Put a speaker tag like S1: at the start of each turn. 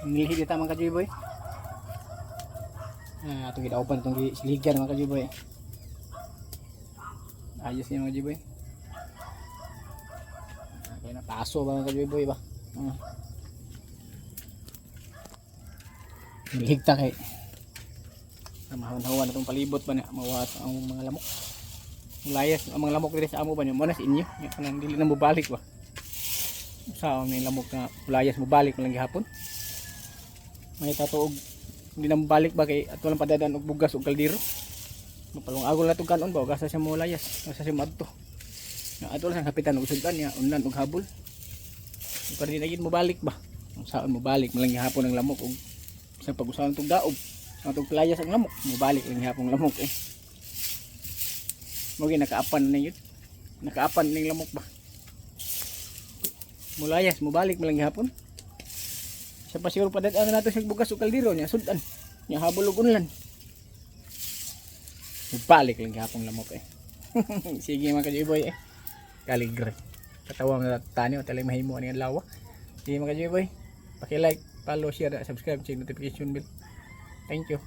S1: Nilhi dito, mga kajuboy. Ah, itong gidaupan, itong siligan, mga kajuboy. Ayos niya, mga kajuboy. Ah, kaya na paso ba, mga kajuboy ba? Ah. Nilhig ta kay. Mahawan-hawan na itong palibot ba niya. Mawa ang mga lamok. Layas ang mga lamok diri sa amo ba niya. Muna sa inyo. Nga kanang dili na mobalik ba. Sa may lamok na layas, mobalik man lang gihapon. May tatuog hindi na mobalik ba kay at walang padadaan og bugas og kaldero. Mapalung agol na tong kanon ba ug asa siya mo layas, asa siya moadto. Nga ato lang kapitan og sudan niya unlan og habol. Pero di na gid mobalik ba. Ang saon mobalik man lang gihapon ang lamok og sa pag-usahan tong daog. Ang tong playas ang lamok, mobalik lang gihapon ang lamok eh. Mo nakaapan na yun. Nakaapan ning lamok ba. Mulayas, mubalik man lang gihapon. Sa pa siguro padad-an na nato sa bugas o kaldero niya, sudan. Niya habol og unlan. Mubalik lang gihapon lamok eh. Sige, mga kajiboy eh. Kaligre. Katawa nga tani o talay mahimo ani ang lawa. Sige, mga kajiboy. Paki-like, follow, share, subscribe, check notification bell. Thank you.